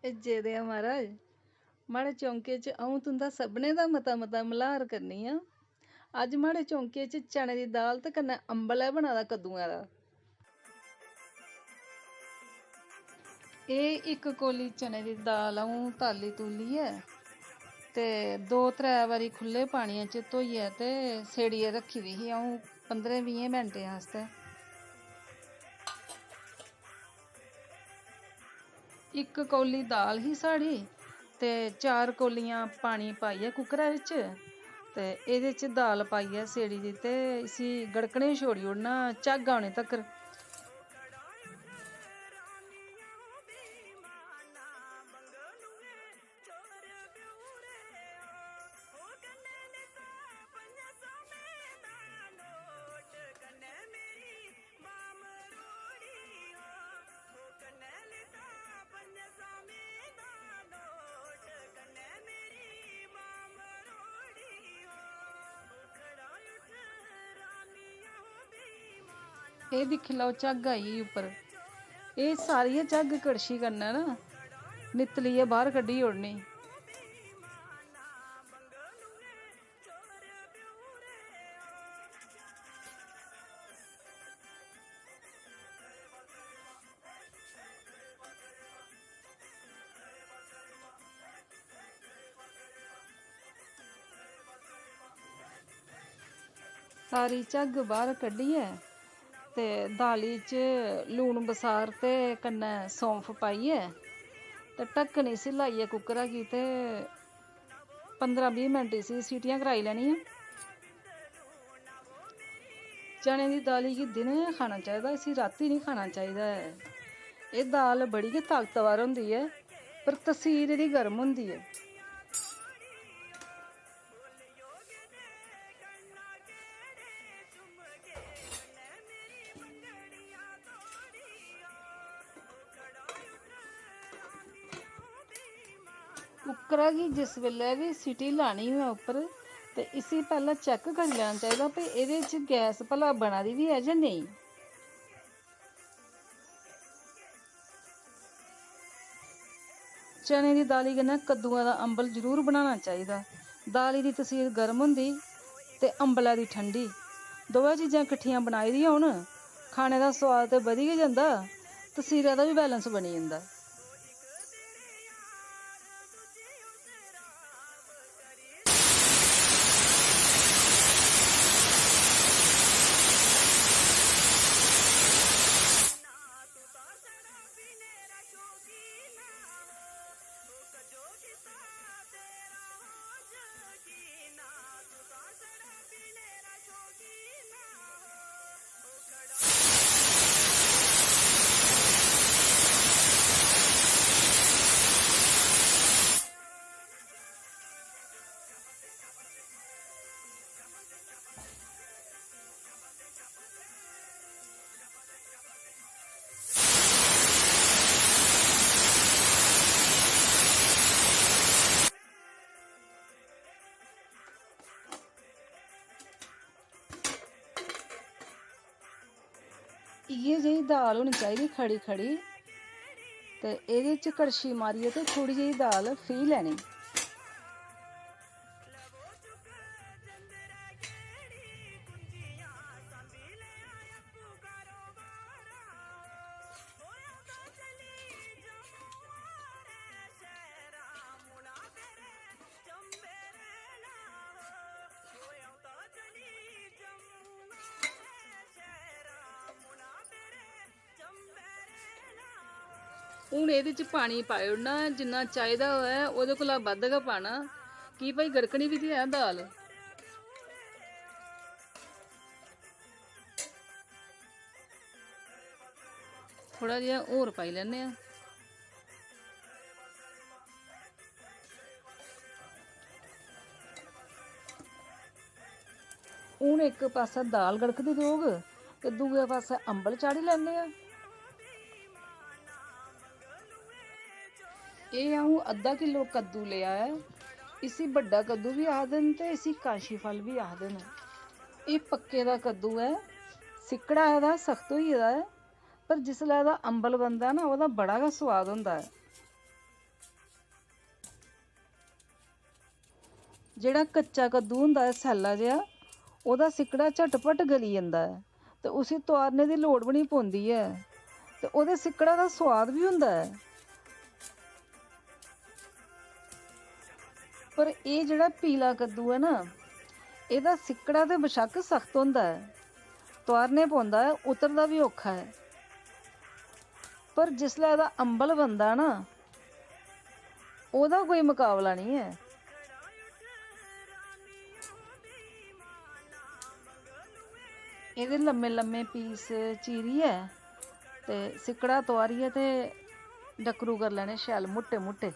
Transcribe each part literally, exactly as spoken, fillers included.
भेजे दे आ महाराज। माड़े चौंके च अ'ऊं तुं'दा सभनें दा मता मता मल्हार करनी आं। अज्ज माड़े चौंके च चने दी दाल ते कन्नै अम्बल ऐ बना दा कद्दुएं दा। एह् इक कोली चने दी दाल अ'ऊं ताल्ली तुल्लियै ते दो त्रै बारी खु'ल्ले पानियै च धोइयै ते सेड़ियै रक्खी दी ही अ'ऊं पंदरें बीहें मैंटें आस्तै। इक कौली दाल ही साढ़ी ते चार कौलियां पानी पाइयै कुक्करै बिच ते एह्दे च दाल पाइयै सेड़ी दी ते इसी गड़कने छोड़ी ओड़ना झग्ग औने तक्कर। एह् दिक्खी लैओ, झग्ग आई गेई उप्पर। एह् सारी गै झग्ग कड़छी कन्नै ना नितलियै बाह्र कड्ढी ओड़नी। सारी झग्ग बाह्र कड्ढियै ते दाली च लून बसार ते कन्नै सौंफ पाइयै ते ढक्कन इसी लाइयै कुक्करा गी ते पंदरां बीह् मिंट इसी सीटियां कराई लैनियां। चने दी दाली गी दिनें गै खाना चाहिदा, इसी रातीं निं खाना चाहिदा ऐ। एह् दाल बड़ी गै ताकतवर होंदी ऐ, पर तसीर एह्दी गर्म होंदी ऐ। कुक्करा गी जिस बेल्लै बी सीटी लानी होऐ उप्पर, ते इसी पैह्लें चैक करी लैना चाहिदा भई एह्दे च गैस भला बना दी बी ऐ जां नेईं। चने दी दाली कन्नै कद्दुआ दा अम्बल जरूर बनाना चाहिदा। दाली दी तसीर गर्म होंदी ते अम्बलै दी ठंडी। दोऐ चीजां किट्ठियां बनाई दियां होन, खाने दा सोआद ते बधी गै जंदा, तसीरै दा बी बैलेंस बनी जंदा। इ'यै जेही दाल होनी चाहिदी खड़ी खड़ी, ते एह्दे च कड़छी मारियै ते थोह्ड़ी जेही दाल फी लैनी। हून एह्दे च पानी पाई ओड़ना, जिन्ना चाहिदा होऐ ओह्दे कोला बद्ध गै पाना, की भाई गड़कनी बी ते ऐ दाल। थोह्ड़ा जेहा होर पाई लैन्ने आं। हून इक पासै दाल गड़कदी रौह्ग ते दूए पासै अम्बल चाढ़ी लैन्ने आं। एह् अ'ऊं अद्धा किल्लो कद्दू लेआ ऐ। इसी बड्डा कद्दू बी आखदे न ते इसी काशी फल बी आखदे न। एह् पक्के दा कद्दू ऐ, सिक्कड़ा एह्दा सख्त होई गेदा ऐ, पर जिसलै एह्दा अम्बल बनदा ऐ ना, ओह्दा बड़ा गै सोआद होंदा ऐ। जेह्ड़ा कच्चा कद्दू होंदा ऐ, सैल्ला जेहा, ओह्दा सिक्कड़ा झटपट गली जंदा ऐ ते उसी तोआरने दी लोड़ बी निं पौंदी ऐ ते ओह्दे सिक्कड़ा दा सोआद बी होंदा ऐ। पर एह् जेह्ड़ा पीला कद्दू ऐ ना, एह्दा सिक्कड़ा ते बशक्क सख्त होंदा ऐ, तोआरने पौंदा ऐ, उतरदा बी औखा ऐ। पर जिसलै एह्दा अम्बल बनदा ना, ओह्दा कोई मकाबला निं ऐ। एह्दे लम्मे लम्मे पीस चीरियै ते सिक्कड़ा तोआरियै ते डक्करू करी लैने शैल मुट्टे मुट्टे।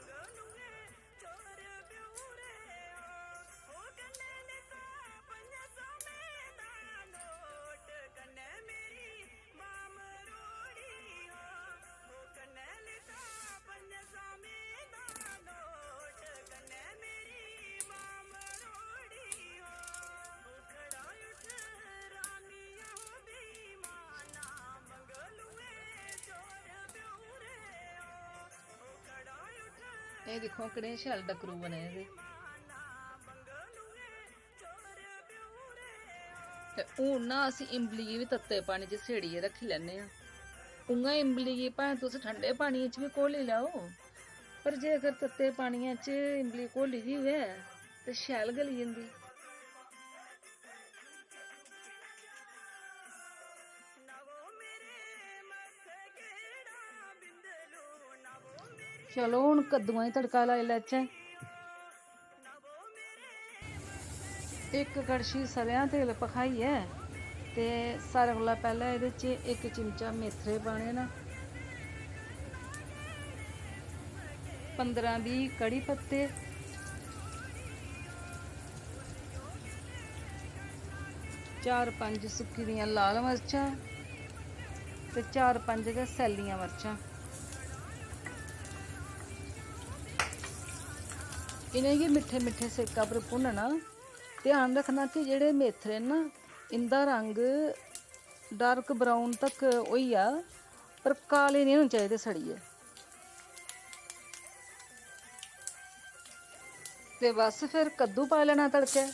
एह् दिक्खो कनेह् शैल डक्करू बने दे। ते हून ना अस इम्बली गी बी तत्ते पानी च सेड़ियै रक्खी लैन्ने आं। उ'आं इम्बली गी भाएं तुस ठंडे पानियै च बी घोली लैओ, पर जेकर तत्ते पानियै च इम्बली घोली दी होऐ ते शैल गली जंदी। चलो, हून कद्दुआं गी तड़का लाई लैचै। इक कड़छी सरेआं तेल भखाइयै ते सारें कोला पैह्लें एह्दे च इक चिमचा मेथरे पाने न, पंदरां बीह् कढ़ी पत्ते, चार पंज सुक्की दियां लाल मर्चां ते चार पंज गै सैल्लियां मर्चां। इ'नेंगी मिट्ठे मिट्ठे सेका पर भुन्नना। ध्यान रक्खना कि जेह्ड़े मेथरे न ना, इं'दा रंग डार्क ब्राउन तक होई जा, पर काले निं होने चाहिदे सड़ियै। ते बस फिर कद्दू पाई लैना तड़कै।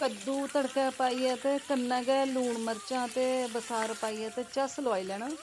कद्दू तड़कै पाइयै ते कन्नै गै लून मर्चां ते बसार पाइयै ते झस्स लोआई लैना।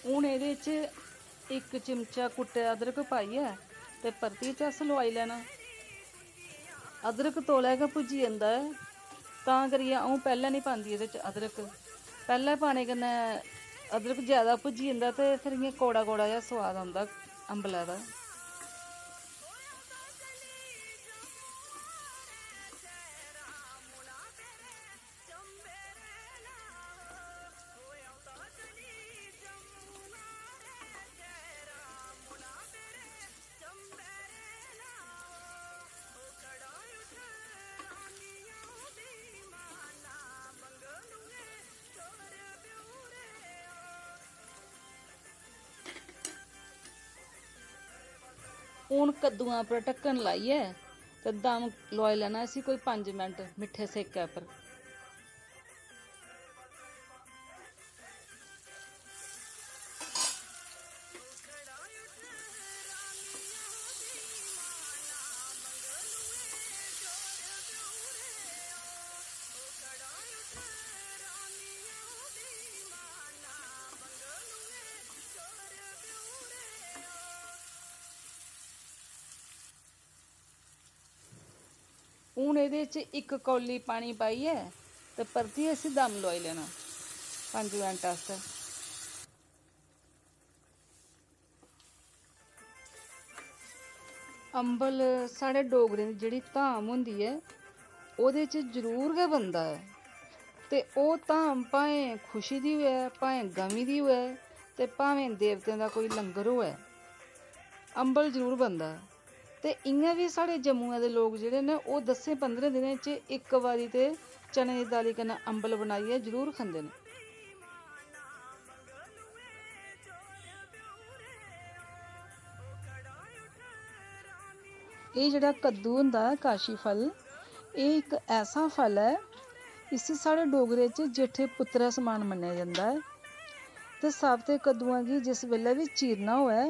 हून एह्दे च इक चिमचा कुट्टे दा अदरक पाइयै ते परतियै झस्स लोआई लैना। अदरक तौले गै भुज्जी जंदा ऐ, तां करियै अ'ऊं पैह्लें निं पांदी एह्दे च अदरक। पैह्लें पाने कन्नै अदरक जैदा भुज्जी जंदा ते फिर इ'यां कौड़ा कौड़ा जेहा सोआद औंदा अम्बलै दा। हून कद्दुआं उप्पर ढक्कन लाइयै ते दम लोआई लैना इसी कोई पंज मिंट मिट्ठे सेकै उप्पर। हून एह्दे च इक कौली पानी पाइयै ते परतियै इसी दम लोआई लैना पंज मिंट आस्तै। अम्बल साढ़े डोगरें दी जेह्ड़ी धाम होंदी ऐ, ओह्दे च जरूर गै बनदा ऐ। ते ओह् धाम भाएं खुशी दी होऐ, भाएं गमी दी होऐ, ते भामें देवतें दा कोई लंगर होऐ, अम्बल जरूर बनदा ऐ। ते इ'यां बी साढ़े जम्मुऐ दे लोक जेह्ड़े न, ओह् दस्सें पंदरें दिनें च इक बारी ते चने दी दाली कन्नै अम्बल बनाइयै जरूर खंदे न। एह् जेह्ड़ा कद्दू होंदा ऐ, काशी फल, एह् इक ऐसा फल ऐ, इसी साढ़े डोगरे च जेठे पुत्तरै समान मन्नेआ जंदा ऐ। ते साबते कद्दुआं गी जिस बेल्लै बी चीरना होऐ,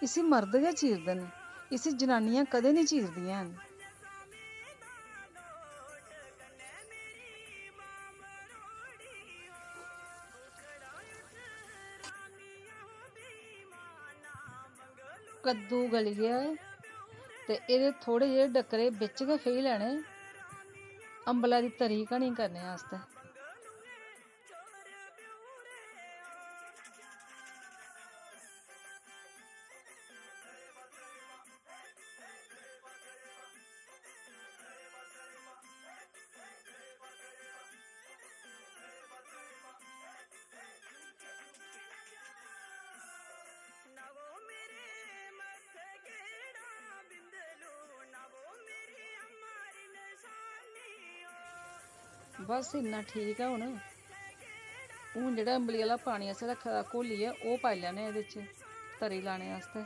इसी मर्द गै चीरदे न, इसी जनानियां कदें निं चीरदियां हैन। कद्दू गली गेआ ऐ ते एह्दे थोह्ड़े जेह् डक्करे बिच गै फेही लैने अम्बला दी तरी घनी करने आस्तै। बस इन्ना ठीक ऐ। हून हून जेह्ड़ा इम्बली आह्ला पानी असें रक्खे दा घोलियै, ओह् पाई लैने एह्दे च तरी लाने आस्तै।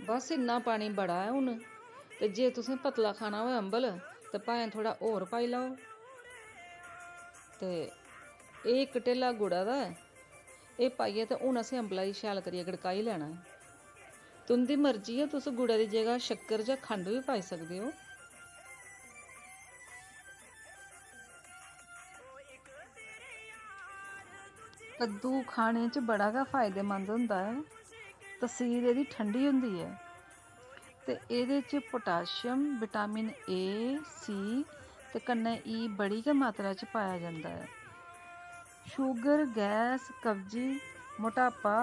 बस इन्ना पानी बड़ा ऐ हून। ते जे तुसें पतला खाना होऐ अम्बल, ते भाएं थोह्ड़ा होर पाई लैओ। ते एह् इक ढेला गुड़ा दा ऐ। एह् पाइयै ते हून असें अम्बला गी शैल करियै गड़काई लैना ऐ। तुं'दी मर्जी ऐ, तुस गुड़ा दी जगह शक्कर जां खंड बी पाई सकदे ओ। कद्दू खाने च बड़ा गै फायदेमंद होंदा ऐ। तसीर एह्दी ठंडी होंदी ऐ ते एह्दे च potassium, vitamin A, C ते कन्नै E बड़ी गै मात्रा च पाया जंदा ऐ। शुगर, गैस, कब्जी, मोटापा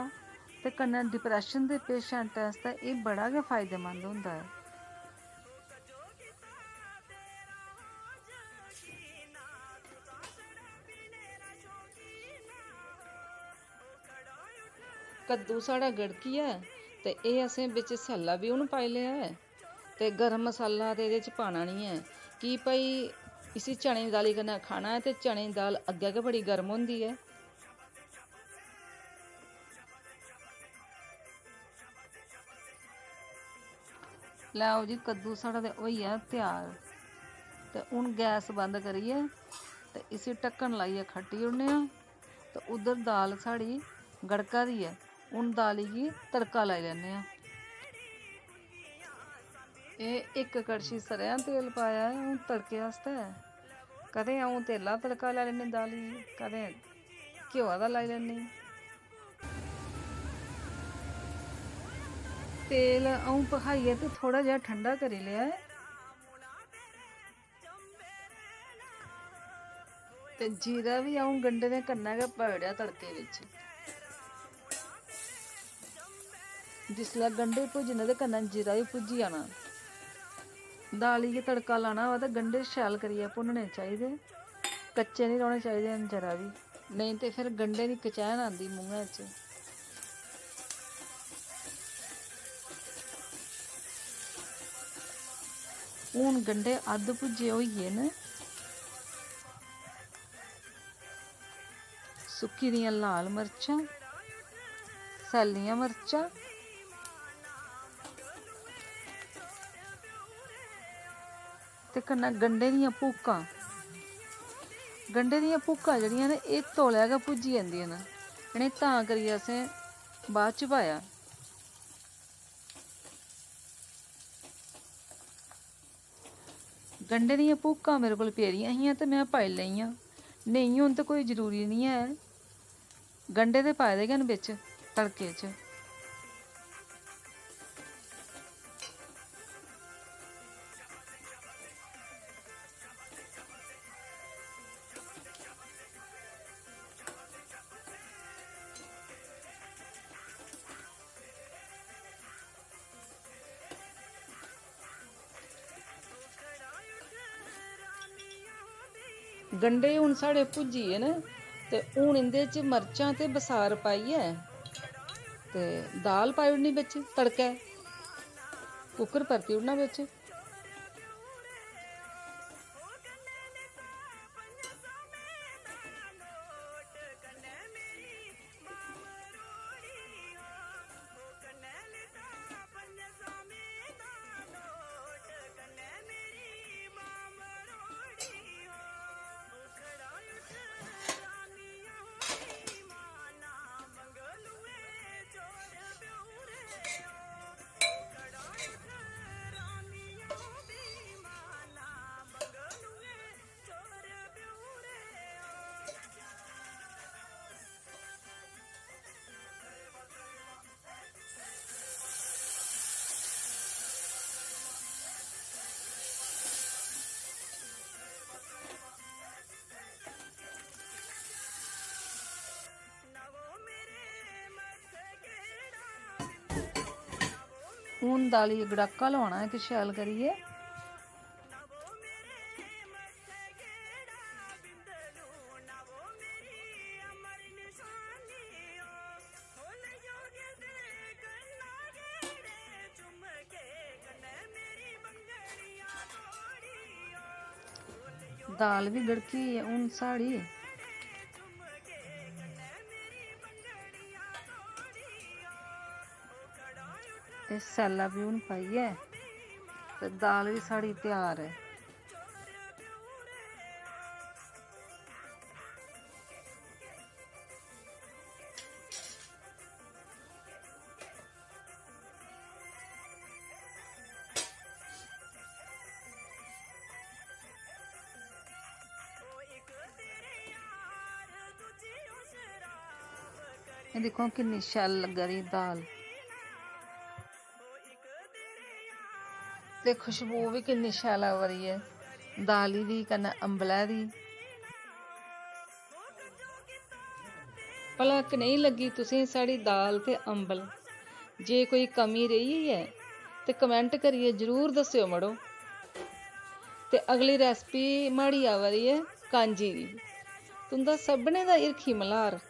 ते कन्नै depression दे patient आस्तै एह् बड़ा गै फायदेमंद होंदा ऐ। कद्दू साढ़ा गड़की गेआ ते एह् असें बिच सैल्ला बी हून पाई लेआ ऐ। ते गर्म मसाला ते एह्दे च पाना निं ऐ, की भई इसी चने दी दाली कन्नै खाना ऐ ते चने दी दाल अग्गें गै बड़ी गर्म होंदी ऐ। लैओ जी, कद्दू साढ़ा ते होई गेआ त्यार। ते हून गैस बंद करियै ते इसी ढक्कन लाइयै खट्टी ओड़ने आं। ते उद्धर दाल साढ़ी गड़का दी ऐ। हून दाली गी तड़का लाई लैन्ने आं। एह् इक कड़छी सरेआं तेल पाया ऐ हून तड़के आस्तै। कदें अ'ऊं तेला तड़का लाई लैन्नी दाली गी, कदें घ्योआ दा लाई लैन्नी। तेल अ'ऊं भखाइयै ते थोह्ड़ा जेहा ठंडा करी लेआ ऐ। ते जीरा बी अ'ऊं गंढे दे कन्नै गै पाई ओड़ेआ तड़के बिच। जिसलै गंढे भुज्जने ते कन्नै जीरा बी भुज्जी जाना। दाली गी तड़का लाना होऐ ते गंढे शैल करियै भुन्नने चाहिदे, कच्चे निं रौह्ने चाहिदे हैन जरा बी, नेईं ते फिर गंढे दी कचैन आंदी मूंहै च। हून गंढे अद्ध भुज्जे होई गे न। सुक्की दियां लाल मर्चां, सैल्लियां मर्चां ते कन्नै गंढे दियां भूकां। गंढे दियां भूकां जेह्ड़ियां न, एह् तौले गै भुज्जी जंदियां न, इ'नें तां करियै असें बाद च पाया। गंढे दियां भूकां मेरे कोल पेदियां हियां ते में पाई लेइयां। नेईं होन ते कोई जरूरी निं ऐ। गंढे ते पाए दे गै न बिच तड़के च। गंढे हून साढ़े भुज्जी गे न ते हून इं'दे च मर्चां ते बसार पाइयै ते दाल पाई ओड़नी बिच तड़कै। कुकर परती ओड़ना बिच। हून दाली गी गड़ाका लुआना इक शैल करियै। दाल बी गड़की गेई ऐ हून साढ़ी। ते सैल्ला बी हून पाइयै ते दाल बी साढ़ी त्यार ऐ। एह् दिक्खो हां किन्नी शैल लग्गा दी दाल। ते खुशबू बी किन्नी शैल आवा दी ऐ दाली दी कन्नै अम्बलै दी। भला कनेही लग्गी तुसें साढ़ी दाल ते अम्बल? जे कोई कमी रेही ऐ ते comment करियै जरूर दस्सेओ मड़ो। ते अगली recipe माड़ी आवा दी ऐ कांजी दी। तुं'दा सभनें दा हिरखी मल्हार।